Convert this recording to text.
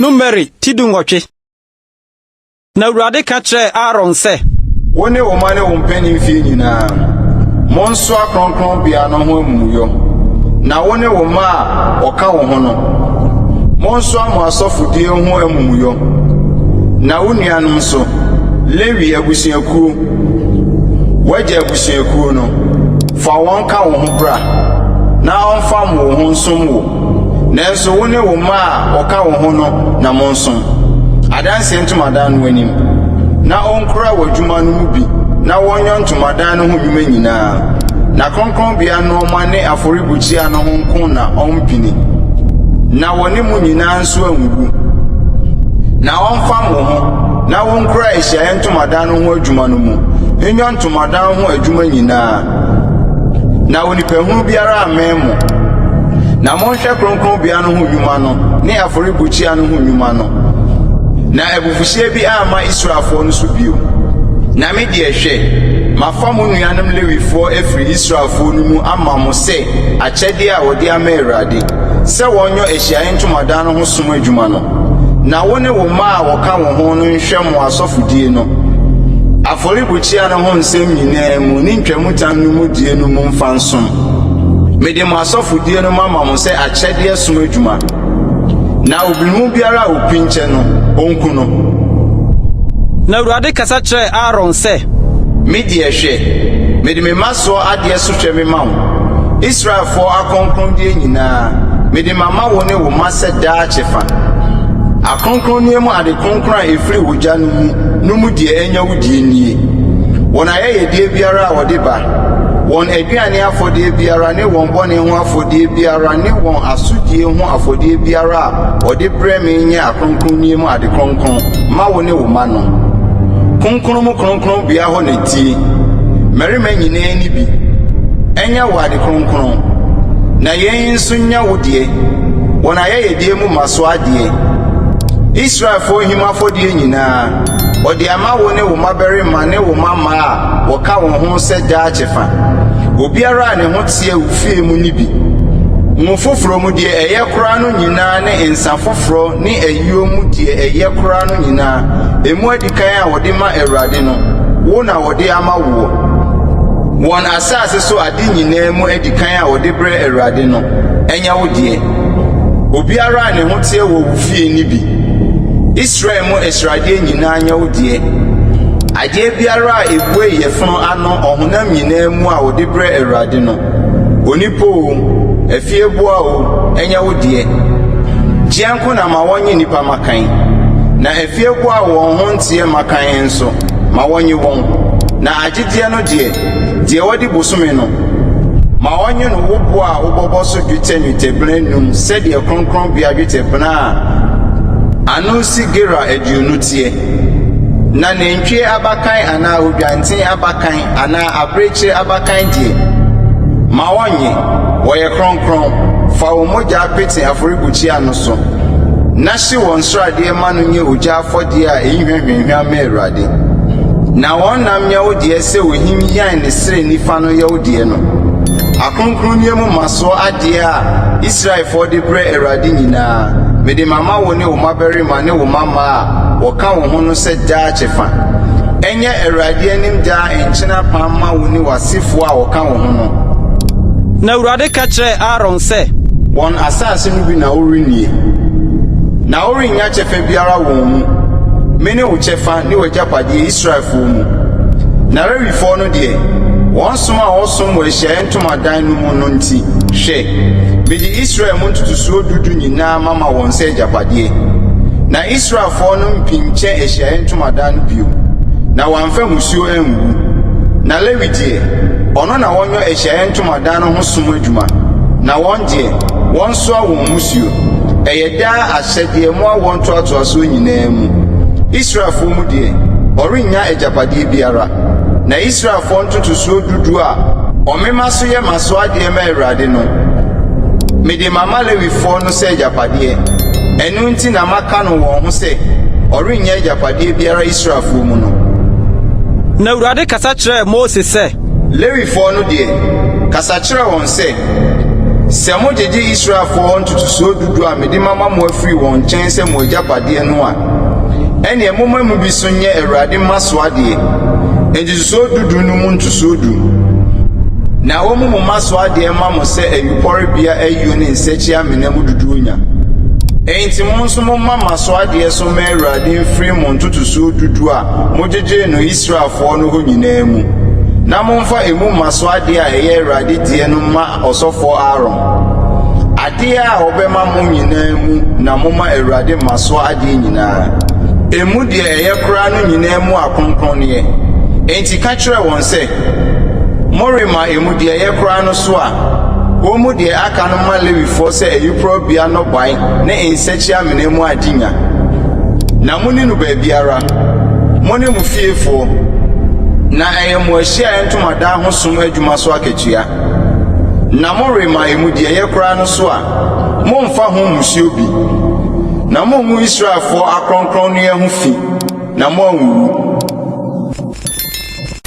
Numeri ti dunwɔtwe. Na Awurade ka kyerɛɛ Aaron sɛ. Wo ne wo mma ne wo mpanin fie nyinaa, monsoa kronkronbea no ho amumuyɔ, na wo ne wo mma a wɔka wo ho no, monsoa mo asɔfodie ho amumuyɔ, na wo nuanom nso, Lewi abusuakuo, w'agya abusuakuo no, fa wɔn ka wo ho bra, na wɔmfam wo ho nsom wo. Nanso wo ne wo mma a wɔka wo ho no na monsom, Adanseɛ ntomadan no anim, na ɔnkura w'adwuma no mu bi na wɔnyɔ ntomadan no ho nnwuma nyinaa, na kronkronbea nnoɔma ne afɔrebukyia no ho nko na ɔmpini, na wɔne mo nyinaa nso anwuwu. Na ɔmfam wo ho, na wonkura ahyiaeɛ ntomadan no ho adwuma no mu, nyɔ ntomadan ho adwuma nyinaa. Na onipahunu biara ammɛn mo. Na monhwɛ kronkronbea no ho nnwuma no ne afɔrebukyia no ho nnwuma no, na abufuhyeɛ bi amma Israelfoɔ no so bio. Na me deɛ, hwɛ, mafa mo nuanom Lewifoɔ afiri Israelfoɔ no mu ama mo sɛ akyɛdeɛ a wɔde ama Awurade, sɛ wɔnyɔ ahyiaeɛ ntomadan no ho som adwuma no. Na wo ne wo mma a wɔka wo ho no nhwɛ mo asɔfodie no, afɔrebukyia no ho nsɛm nyinaa mu ne ntwamutam no mu die no mu mfa nsom. Mede mo asɔfodie no mama mo sɛ akyɛdeɛ som adwuma, na obinom biara a ɔpinkyɛ no, ɔnku no. Na Awurade kasa kyerɛɛ Aaron sɛ. Me deɛ, hwɛ, mede me mmasoɔ adeɛ sohwɛ mema wo, Israelfoɔ akronkronneɛ nyinaa, mede mama wo ne wo mma sɛ daa kyɛfa. Akronkronneɛ mu ade kronkron a ɛfiri ogya no mu no mu deɛ ɛnyɛ wo deɛ nie, wɔn ayɛyɛdeɛ biara a wɔde ba, wɔn aduane afɔdeɛ biara ne wɔn bɔne ho afɔdeɛ biara ne wɔn asodie ho afɔdeɛ biara a wɔde brɛ me nyɛ akronkronneɛ mu ade kronkron ma wo ne wo mma no. Kronkron mu kronkronbea hɔ na tie. Mmarima nyinaa nni bi. Ɛnyɛ wo ade kronkron. Na yei nso nyɛ wo deɛ, wɔn ayɛyɛdeɛ mu mmasoɔ adeɛ. Israelfoɔ him afɔdeɛ nyinaa, wɔde ama wo ne wo mmabarima ne wo mmammaa a wɔka wo ho sɛ daa kyɛfa. Obiara a ne ho teɛ wo fie mu nni bi. Ngo foforɔ mu deɛ ɛyɛ koraa no nyinaa ne nsa foforɔ ne ayuo mu deɛ ɛyɛ koraa no nyinaa, emu adikan a wɔde ma Awurade no, wo na wɔde ama woɔ. Wɔn asase so ade nyinaa mu adikan a wɔde brɛ Awurade no, ɛnyɛ wo deɛ. Obiara a ne ho teɛ wɔ wo fie nni bi. Israel mu asradeɛ nyinaa nyɛ wo deɛ. Adeɛ biara a ebue yafunu ano ɔhonam nyinaa mu a wɔde brɛ Awurade no, onipa oo, afieboa oo, ɛnyɛ wo deɛ. Gyeɛ nko na ma wɔnnye nnipa mmakan, na afieboa a wɔn ho nteɛ mmakan nso, ma wɔnnye wɔn. Na agyedeɛ no deɛ, deɛ wɔde bosome no, ma wɔnnye no wo boɔ a wobɔbɔ so dwetɛ nnwetɛbena nnum sɛdeɛ kronkronbea dwetɛbena a ano si gera 20 teɛ. Na nantwie abakan anaa odwanten abakan anaa abirekyie abakan deɛ, ma wɔnnye, wɔyɛ kronkron. Fa wɔn mogya pete afɔrebukyia no so, na hye wɔn sradeɛ ma no nyɛ ogya afɔdeɛ a ɛyi hwa hwamhwam ma Awurade. Na wɔn nam nyɛ wo deɛ sɛ ohim yan ne srɛ nifa no yɛ wo deɛ no. Akronkronneɛ mu mmasoɔ adeɛ a Israelfoɔ de brɛ Awurade nyinaa, mede mama wo ne wo mmabarima ne wo mmammaa a wɔka wo ho no sɛ daa kyɛfa. Ɛnyɛ Awurade anim daa nkyene apam mma wo ne w'asefoɔ a wɔka wo ho no. Na Awurade ka kyerɛɛ Aaron sɛ. Wɔn asase no bi na worennie, na worennya kyɛfa biara wɔn mu. Mene wo kyɛfa ne w'agyapadeɛ Israelfoɔ mu. Na Lewifoɔ no deɛ, wɔn som a wɔsom wɔ ahyiaeɛ ntomadan no mu no nti, hwɛ, mede Israel mu ntotosoɔ dudu nyinaa mama wɔn sɛ agyapadeɛ. Na Israelfoɔ no mpinkyɛ ahyiaeɛ ntomadan no bio, na wɔamfa mmusuo anwuwu. Na Lewi deɛ, ɔno na wɔnyɔ ahyiaeɛ ntomadan no ho som adwuma, na wɔn deɛ, wɔnsoa wɔn mmusuo. Ɛyɛ daa ahyɛdeɛ mo awoɔ ntoatoasoɔ nyinaa mu. Israelfoɔ mu deɛ, ɔrennya agyapadeɛ biara. Na Israelfoɔ ntotosoɔ dudu a wɔmema so yɛ mmasoɔ ma Awurade no, mede mama Lewifoɔ no sɛ agyapadeɛ. Ɛno nti na maka no wɔn ho sɛ, ɔrennya agyapadeɛ biara Israelfoɔ mu no. Na Awurade kasa kyerɛɛ Mose sɛ. Lewifoɔ no deɛ, kasa kyerɛ wɔn sɛ, Sɛ mogyegye Israelfoɔ hɔ ntotosoɔ du du a mede mama mo afiri wɔn nkyɛn sɛ mo agyapadeɛ no a, ɛnneɛ momma mu bi so nyɛ Awurade mmasoɔ adeɛ, ntotosoɔ du du no mu ntosoɔ du. Na wɔmmu mo mmasoɔ adeɛ mma mo sɛ ayuporebea ayuo ne nsakyi-amena mu dodoɔ nya. Enti mo nso momma mmasoɔ adeɛ so mma Awurade mfiri mo ntotosoɔ du du a mogyegyee no Israelfoɔ no hɔ nyinaa mu, na momfa emu mmasoɔ adeɛ a ɛyɛ Awurade deɛ no mma ɔsɔfoɔ Aaron. Adeɛ a ɔbɛma mo nyinaa mu na momma Awurade mmasoɔ adeɛ nyinaa, emu deɛ ɛyɛ koraa no nyinaa mu akronkronneɛ. Enti ka kyerɛ wɔn sɛ, Morema emu deɛ ɛyɛ koraa no so a, wɔmmu deɛ aka no mma Lewifoɔ sɛ ayuporobea nnɔbae ne nsakyi-amena mu adenya. Na monni no baabiara, mo ne mo fiefoɔ, na ɛyɛ mo ahyiaeɛ ntomadan ho som adwuma so akatua. Na morema emu deɛ ɛyɛ koraa no so a, mommfa ho mmusuo bi, na monngu Israelfoɔ akronkronneɛ ho fi, na moanwuwu.